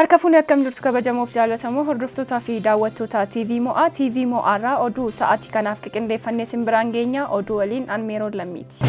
Harka fuuni akkam jirtu kabajamoof jaallatamoo hordoftootaa fi daawwattoota TV Mo'aa. TV Mo'aarraa oduu sa'aatii kanaaf qiqindeeffannee isin biraan geenya. Oduu waliin an Meeroon Lammiiti.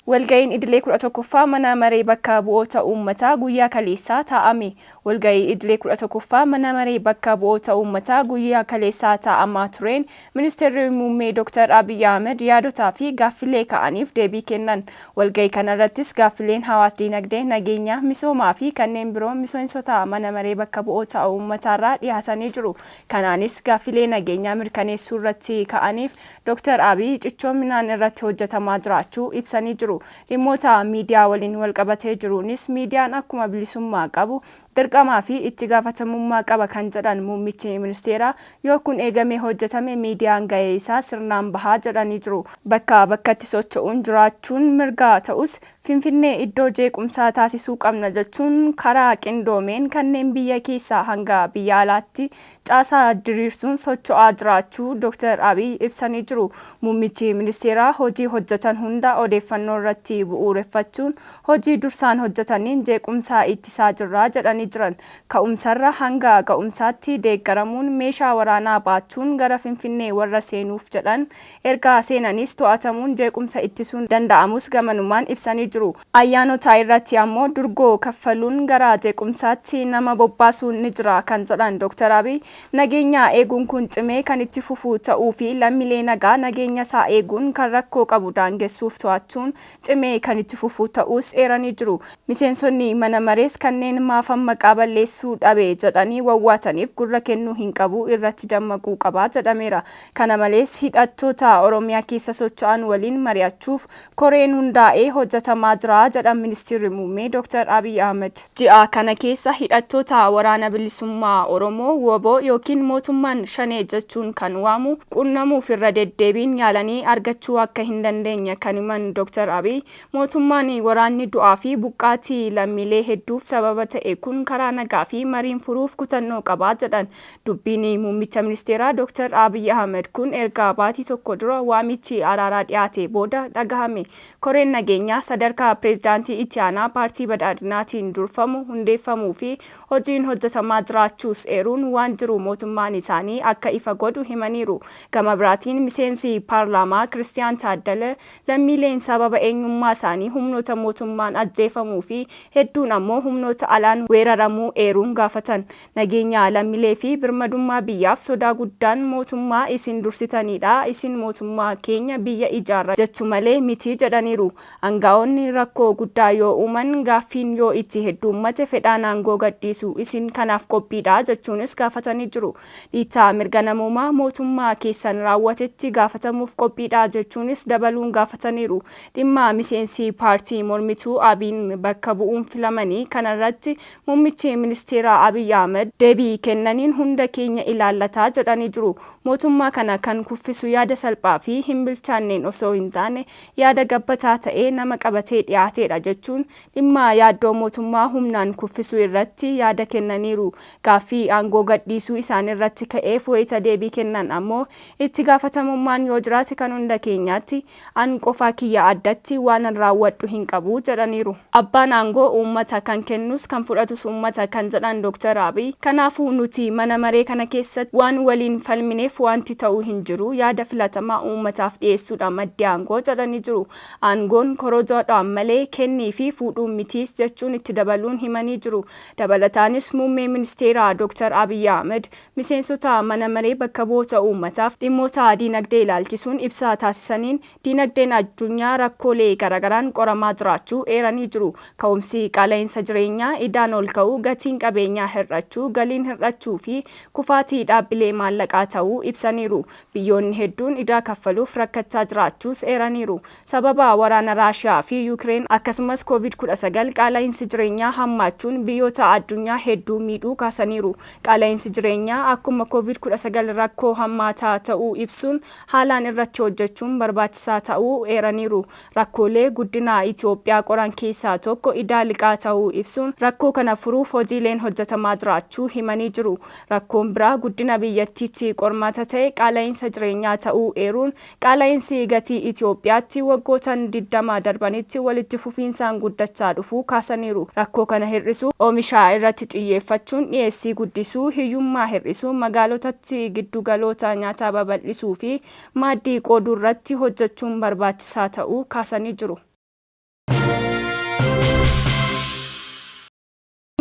Walga'iin idilee 11ffaa mana maree bakka bu'oota uummataa guyyaa kaleessaa taa'ame. Walga'ii idilee 11ffaa mana maree bakka bu'oota uummataa guyyaa kaleessaa taa'amaa tureen Ministirri Muummee Dr. Abiy Ahimad yaadotaa fi gaaffilee ka'aniif deebii kennan. Walga'ii kanarrattis gaaffileen hawaas-diinagdee, nageenyaa, misoomaa fi kanneen biroo miseensota mana maree bakka bu'oota uummataarraa dhiyaatanii jiru. Kanaanis gaaffilee nageenyaa mirkaneessuurratti ka'aniif Dr. Abiy cichoominaan irratti hojjetamaa jiraachuu ibsanii jiru. Dhimmoota miidiyaa waliin walqabatee jiruunis miidiyaan akkuma bilisummaa qabu dirqamaa fi itti gaafatamummaa qaba kan jedhan muummichi ministeeraa, yoo kun eegamee hojjetame miidiyaan gahee isaa sirnaan baha jedhanii jiru. Bakkaa bakkatti socho'uun jiraachuun mirga ta'us Finfinnee iddoo jeequmsaa taasisuu qabna jechuun karaa qindoomeen kanneen biyya keessaa hanga biyya alaatti caasaa diriirsuun socho'aa jiraachuu Dr. Abiy ibsanii jiru. Muummichi ministeeraa hojii hojjetan hunda odeeffannoo irratti bu'uureffachuun hojii dursaan hojjetaniin jeequmsa ittisaa jirra jedhanii jiran. Ka'umsarra hanga ga'umsaatti deeggaramuun meeshaa waraanaa baachuun gara Finfinnee warra seenuuf jedhan erga seenaniis to'atamuun jeequmsa ittisuun danda'amuus gamanumaan ibsanii jiru. Ayyaanota irratti ammoo durgoo kaffaluun gara jeequmsaatti nama bobbaasuun ni jira kan jedhan Dr. Abiy, nageenya eeguun kun cimee kan itti fufu ta'uu fi lammiilee nagaa nageenyasaa eeguun kan rakkoo qabu daangessuuf to'achuun cimee kan itti fufu ta'uus eeranii jiru. Miseensonni mana marees kanneen maafan maqaa balleessuu dhabe jedhanii wawwaataniif gurra kennuu hin qabu, irratti dammaquu qaba jedhameera. Kana malees hidhattoota Oromiyaa keessa socho'an waliin mari'achuuf koreen hundaa'ee hojjetamaa jira jedhan Ministirri Muummee Dr. Abiy Ahimad. Ji'a kana keessa hidhattoota Waraana Bilisummaa Oromoo, wbo, ykn mootummaan Shanee jechuun kan waamu qunnamuuf irra deddeebiin yaalanii argachuu akka hin dandeenye kan himan Dr. Abiy, mootummaan waraanni du'aa fi buqqaatii lammiilee hedduuf sababa ta'e kun karaa nagaa fi mariin furuuf kutannoo qaba jedhan. Dubbiin muummicha ministeeraa Dr. Abiy Ahimad kun erga baatii tokko dura waamichi araaraa dhiyaatee booda dhagahame. Koreen nageenyaa sadarkaa pireezidaantii itti aanaa paartii badhaadhinaatiin durfamu hundeeffamuu fi hojiin hojjetamaa jiraachuus eeruun waan jiru mootummaan isaanii akka ifa godhu himaniiru. Gama biraatiin miseensi paarlaamaa Kiristiyaan Taaddala lammiileen sababa eenyummaa isaanii humnoota mootummaan ajjeefamuu fi hedduun ammoo humnoota alaan weeraramuu eeruun gaafatan. Nageenya lammilee fi birmadummaa biyyaaf sodaa guddaan mootummaa isin dursitaniidha, isin mootummaa keenya biyya ijaarra jettu malee miti jedhaniiru. Angaa'onni rakkoo guddaa yoo uuman, gaaffiin yoo itti hedduummate fedhaan aangoo gadhiisu, isin kanaaf qophiidhaa jechuunis gaafatanii jiru. Dhiittaa mirga namoomaa mootummaa keessan raawwatetti gaafatamuuf qophiidhaa jechuunis dabaluun gaafataniiru. Dhimma miseensi paartii mormituu Abiyn bakka bu'uun filamanii kanarratti Muummichi Ministeeraa Abiy Ahimad deebii kennaniin hunda keenya ilaallata jedhanii jiru. Mootummaa kana kan kuffisu yaada salphaa fi hin bilchaanneen osoo hin taane yaada gabbataa ta'ee nama qabatee dhiyaateedha jechuun dhimma yaaddoo mootummaa humnaan kuffisuu irratti yaada kennaniiru. Gaaffii aangoo gadhiisuu isaanirratti ka'eef wayita deebii kennan ammoo itti gaafatamummaan yoo jiraate kan hunda keenyaatti, An qofaa kiyya addatti waanan raawwadhu hin qabu jedhaniiru. Abbaan aangoo uummata, kan kennus kan fudhatus uummata kan jedhan Dooktar Abiy, kanaafuu nuti mana maree kana keessatti waan waliin falmineef waanti ta'u hin jiru, yaada filatamaa uummataaf dhiyeessuudha maddi aangoo jedhanii jiru. Aangoon korojoodhaan malee kennii fi fuudhuun mitiis jechuun itti dabaluun himanii jiru. Dabalataanis Muummee Ministeeraa Dooktar Abiy Ahimad Miseensota mana maree bakka bu'oota uummataaf dhimmoota diinagdee ilaalchisuun ibsa taasisaniin, diinagdeen addunyaa rakkoolee garaagaraan qoramaa jiraachuu eeranii jiru. Ka'umsi qaala'insa jireenyaa, idaan olka'uu, gatiin qabeenyaa hir'achuu, galiin hir'achuu fi kufaatii dhaabbilee maallaqaa ta'uu ibsaniiru. Biyyoonni hedduun idaa kaffaluuf rakkachaa jiraachuus eeraniiru. Sababa waraana Raashiyaa fi Yuukireen akkasumas Covid 19 qaala'insi jireenyaa hammaachuun biyyoota addunyaa hedduu miidhuu kaasaniiru. Qaala'insi jireenyaa akkuma Covid 19 rakkoo hammaataa ta'uu ibsuun haalaan irratti hojjechuun barbaachisaa ta'uu eeraniiru. Rakkoolee guddina Itiyoophiyaa qoran keessaa tokko idaa liqaa ta'uu ibsuun rakkoo kana furuuf furuuf hojiileen hojjetamaa jiraachuu himanii jiru. Rakkoon biraa guddina biyyattiitti qormaata ta'e qaala'iinsa jireenyaa ta'uu eeruun, qaala'iinsi gatii Itiyoophiyaatti waggootan 20 darbanitti walitti fufiinsaan guddachaa dhufuu kaasaniiru. Rakkoo kana hir'isuuf oomisha irratti xiyyeeffachuun dhiyeessii guddisuu, hiyyummaa hir'isuu, magaalotatti giddugaloota nyaataa babal'isuu fi maaddii qooduurratti hojjechuun barbaachisaa ta'uu kaasanii jiru.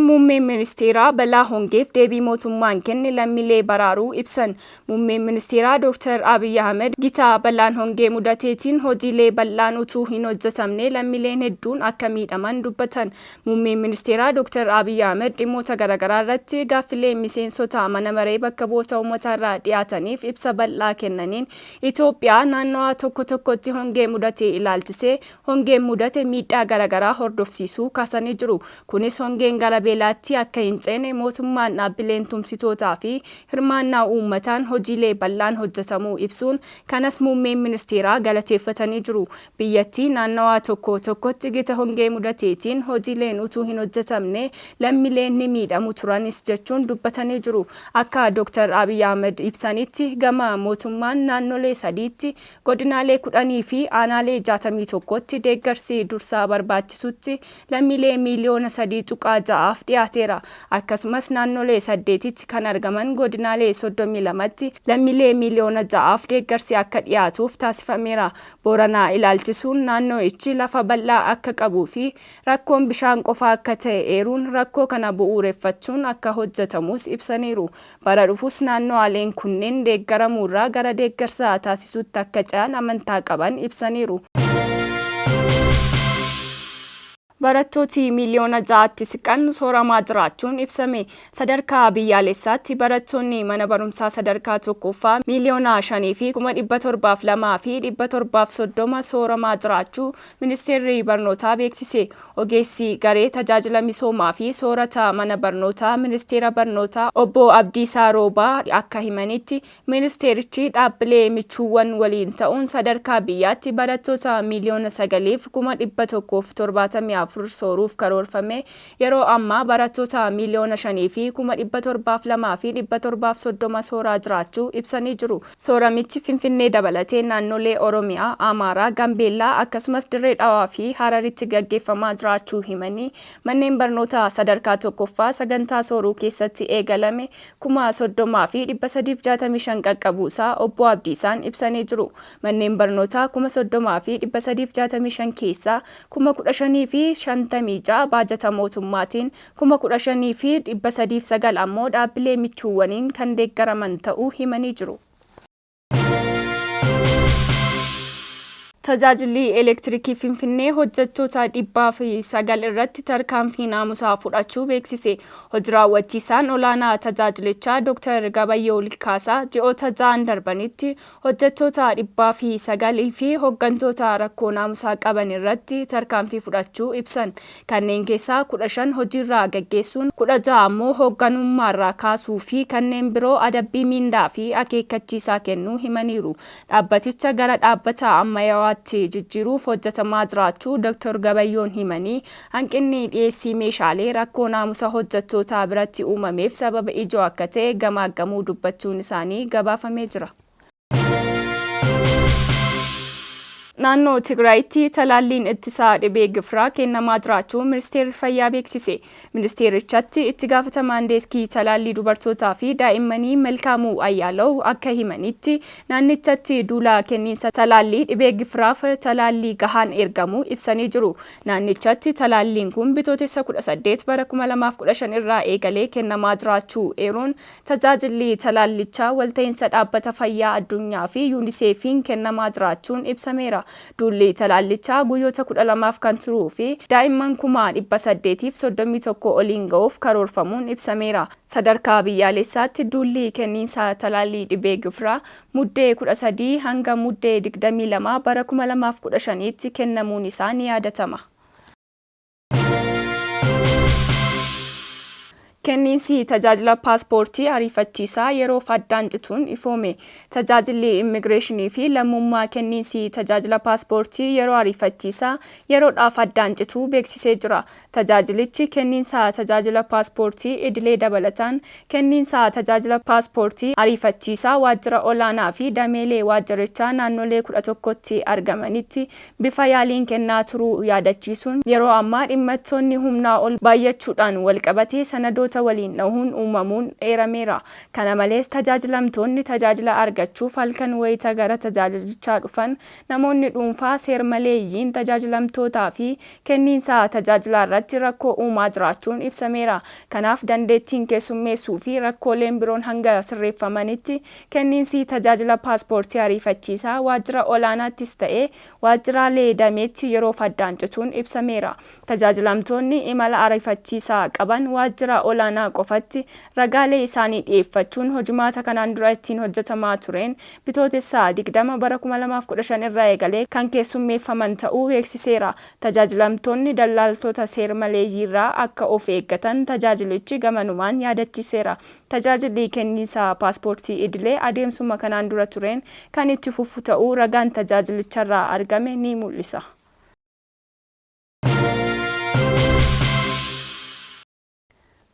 Muummeen Ministeeraa balaa hongeef deebii mootummaan kenne lammiilee baraaruu ibsan. Muummeen Ministeeraa Dooktar Abiy Ahimad gita balaan hongee mudateetiin hojiilee bal'aan utuu hin hojjetamne lammiileen hedduun akka miidhaman dubbatan. Muummeen Ministeeraa Dooktar Abiy Ahimad dhimmoota garaagaraa irratti gaaffilee miseensota mana maree bakka bu'oota uummataarraa dhiyaataniif ibsa bal'aa kennaniin, Itoophiyaa naannawaa tokko tokkotti hongee mudate ilaalchisee hongeen mudate miidhaa garaagaraa hordofsiisuu kaasanii jiru. Kunis hongeen gara beelaatti akka hin ceene mootummaan dhaabbileen tumsitootaa fi hirmaannaa uummataan hojiilee bal'aan hojjetamuu ibsuun, kanas muummeen ministeeraa galateeffatanii jiru. Biyyattii naannawaa tokko tokkotti gita hongee mudateetiin hojiileen utuu hin hojjetamne lammileen ni miidhamu turanis jechuun dubbatanii jiru. Akka Dooktar Abiy Ahimad ibsanitti, gama mootummaan naannolee sadiitti godinaalee 10 fi aanaalee 61tti deeggarsi dursaa barbaachisutti lammiilee miiliyoona 3.6f dhiyaateera. Akkasumas naannolee 8tti kan argaman godinaalee 32tti lammiilee miiliyoona 6f deeggarsi akka dhiyaatuuf taasifameera. Booranaa ilaalchisuun naannoichi lafa bal'aa akka qabuu fi rakkoon bishaan qofa akka ta'e eeruun, rakkoo kana bu'uureffachuun akka hojjetamus ibsaniiru. Bara dhufus naannoaleen kunneen deeggaramuurraa gara deeggarsa taasisuutti akka ce'an amantaa qaban ibsaniiru. Barattooti miiliyoona 6tti siqan sooramaa jiraachuun ibsame. Sadarkaa biyyaalessaatti barattoonni mana barumsaa sadarkaa tokkoffaa miiliyoona 5 fi 702,730 sooramaa jiraachuu Ministeerri Barnootaa beeksise. Ogeessi garee tajaajila misoomaa fi soorata mana barnootaa Ministeera Barnootaa Obbo Abdiisaa Roobaa akka himanitti, ministeerichi dhaabbilee michuuwwan waliin ta'uun sadarkaa biyyaatti barattoota miiliyoona 9 fi 174,000 sooruuf karoorfamee yeroo ammaa barattoota miiliyoona 5 fi 702,730 sooraa jiraachuu ibsanii jiru. Sooramichi Finfinnee dabalatee naannolee Oromiyaa, Amaaraa, Gambeellaa akkasumas Dirree Dhawaa fi Hararitti gaggeeffamaa jiraachuu himanii, manneen barnootaa sadarkaa tokkoffaa sagantaa sooruu keessatti eegalame 30,365 qaqqabuusaa Obbo Abdiisaan ibsanii jiru. Manneen barnootaa 30,365 keessaa 15,056 baajata mootummaatiin, 15,309 ammoo dhaabbilee michuuwwaniin kan deeggaraman ta'uu himanii jiru. Tajaajilli Elektirikii Finfinnee hojjettoota 109 irratti tarkaanfii naamusaa fudhachuu beeksise. Hoji raawwachiisaan olaanaa tajaajilichaa Dooktar Gabayyoo Likkaasaa ji'oota ja'an darbanitti hojjettoota 109 fi hoggantoota rakkoo naamusaa qaban irratti tarkaanfii fudhachuu ibsan. Kanneen keessaa 15 hojiirraa gaggeessuun, 16 ammoo hoogganummaarraa kaasuu fi kanneen biroo adabbii miindaa fi akeekkachiisaa kennuu himaniiru. Dhaabbaticha gara dhaabbata ammayyawaatti jijjiiruuf hojjetamaa jiraachuu Dooktar Gabayyoon himanii, hanqinni dhiyeessii meeshaalee rakkoo naamusa hojjettootaa biratti uumameef sababa ijoo akka ta'e gamaaggamuu dubbachuun isaanii gabaafamee jira. Naannoo Tigraayitti talaalliin ittisaa dhibee gifiraa kennamaa jiraachuu Ministeerri Fayyaa beeksise. Ministeerichatti itti gaafatamaan deeskii talaallii dubartootaa fi daa'immanii Malkaamuu Ayyaalaw akka himanitti, naannichatti duula kenniinsa talaallii dhibee gifiraaf talaallii gahaan ergamuu ibsanii jiru. Naannichatti talaalliin kun Bitootessa 18 bara 2015 irraa eegalee kennamaa jiraachuu eeruun, Tajaajilli talaallichaa walta'iinsa Dhaabbata Fayyaa Addunyaa fi Yuuniseefiin kennamaa jiraachuun ibsameera. Duulli talaallichaa guyyoota 12f kan turuu fi daa'imman 831,000 oliin ga'uuf karoorfamuun ibsameera. Sadarkaa biyyaalessaatti duulli kenniinsa talaallii dhibee gifiraa Muddee 13 hanga Muddee 22 bara 2015tti kennamuun isaa ni yaadatama. Kenniinsi tajaajila paaspoortii ariifachiisaa yeroof addaan cituun ifoome. Tajaajilli Immigireeshinii fi Lammummaa kenniinsi tajaajila paaspoortii yeroo ariifachiisaa yeroodhaaf addaan cituu beeksisee jira. Tajaajilichi kenniinsa tajaajila paaspoortii idilee dabalataan kenniinsa tajaajila paaspoortii ariifachiisaa waajjira olaanaa fi dameelee waajjirichaa naannolee 11tti argamanitti bifa yaaliin kennaa turuu yaadachiisuun, yeroo ammaa dhimmattoonni humnaa ol baay'achuudhaan walqabatee sanadoota waliin dhahuun uumamuun eerameera. Kana malees tajaajilamtoonni tajaajila argachuuf halkan wayita gara tajaajilichaa dhufan namoonni dhuunfaa seermaleeyyiin tajaajilamtootaa fi kenniinsa tajaajilaarratti rakkoo uumaa jiraachuun ibsameera. Kanaaf dandeettiin keessummeessuu fi rakkooleen biroon hanga sirreeffamanitti kenniinsi tajaajila paaspoortii ariifachiisaa waajjira olaanaattis ta'ee waajjiraalee dameetti yeroof addaan cituun ibsameera. Tajaajilamtoonni imala ariifachiisaa qaban waajjira olaanaa qofatti ragaalee isaanii dhiyeeffachuun hojimaata kanaan dura ittiin hojjetamaa tureen Bitootessa 20 bara 2015 irraa eegalee kan keessummeeffaman ta'uu beeksiseera. Tajaajilamtoonni dallaaltota seer-maleeyyiirraa akka of eeggatan tajaajilichi gamanumaan yaadachiiseera. Tajaajilli kenniinsa paaspoortii idilee adeemsuma kanaan dura tureen kan itti fufu ta'uu ragaan tajaajilicharraa argame ni mul'isa.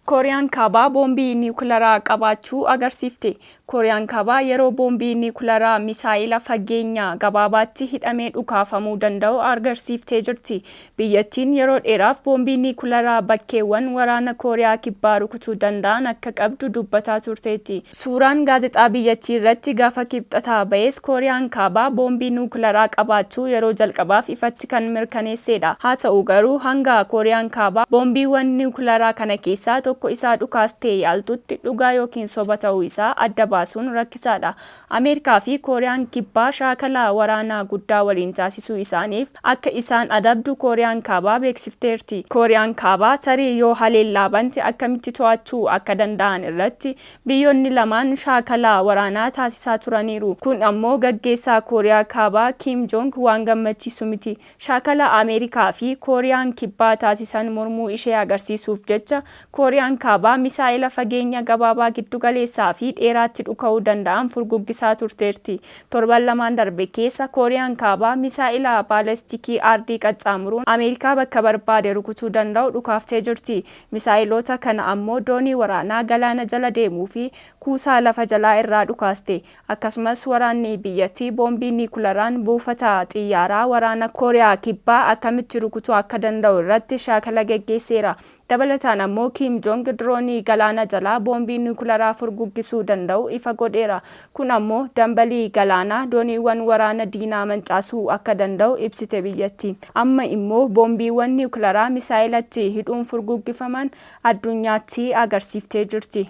Kooriyaan Kaabaa boombii niwukilaraa qabaachuu agarsiifte. Kooriyaan Kaabaa yeroo boombii niwukilaraa misaa'ila fageenya gabaabaatti hidhamee dhukaafamuu danda'u agarsiiftee jirti. Biyyattiin yeroo dheeraaf boombii niwukilaraa bakkeewwan waraana Kooriyaa Kibbaa rukutuu danda'an akka qabdu dubbataa turteetti. Suuraan gaazexaa biyyattii irratti gaafa Kibxataa ba'es Kooriyaan Kaabaa boombii niwukilaraa qabaachuu yeroo jalqabaaf ifatti kan mirkaneesseedha. Haa ta'u garuu hanga Kooriyaan Kaabaa boombiiwwan niwukilaraa kana keessaa tokko isaa dhukaastee yaaltutti dhugaa yookiin soba ta'uu isaa adda baasuun rakkisaadha. Ameerikaa fi Kooriyaan Kibbaa shaakala waraanaa guddaa waliin taasisuu isaaniif akka isaan adabdu Kooriyaan Kaabaa beeksifteerti. Kooriyaan Kaabaa tarii yoo haleellaa bante akkamitti to'achuu akka danda'an irratti Biyyoonni lamaan shaakala waraanaa taasisaa turaniiru. Kun ammoo gaggeessaa Kooriyaa Kaabaa Kiim Joong waan gammachiisu miti. Shaakala Ameerikaa fi Kooriyaan Kibbaa taasisan mormuu ishee agarsiisuuf jecha Kooriyaan Kaabaa misaa'ela fageenya gabaabaa, giddugaleessaa fi dheeraatti dhuka'uu danda'an furguggisaa turteerti. Torban lamaan darbe keessa Kooriyaan Kaabaa misaa'ela baalastikii aardii qaxxaamuruun Ameerikaa bakka barbaade rukutuu danda'u dhukaaftee jirti. Misaa'iloota kana ammoo doonii waraanaa galaana jala deemuu fi kuusaa lafa jalaa irraa dhukaaste. Akkasumas waraanni biyyattii boombii niikularaan buufata xiyyaaraa waraana Kooriyaa Kibbaa akkamitti rukutuu akka danda'u irratti shaakala geggeesseera. Dabalataan ammoo Kiim Joong diroonii galaana jalaa boombii niikularaa furguggisuu danda'u ifa godheera. Kun ammoo dambalii galaanaa dooniiwwan waraana diinaa mancaasuu akka danda'u ibsite biyyattiin. Amma immoo boombiiwwan niwukilaraa misaa'elatti hidhuun furguggifaman addunyaatti agarsiiftee jirti.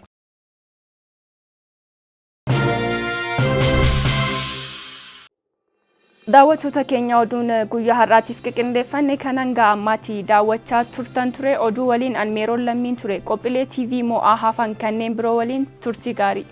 Daawwattoota keenya oduun guyyaa har'aatiif qiqindeeffanne kan hanga ammaatti daawwachaa turtan ture oduu waliin an Meeroon Lammiin ture qophiilee TV Mo'aa hafan kanneen biroo waliin turtii gaarii.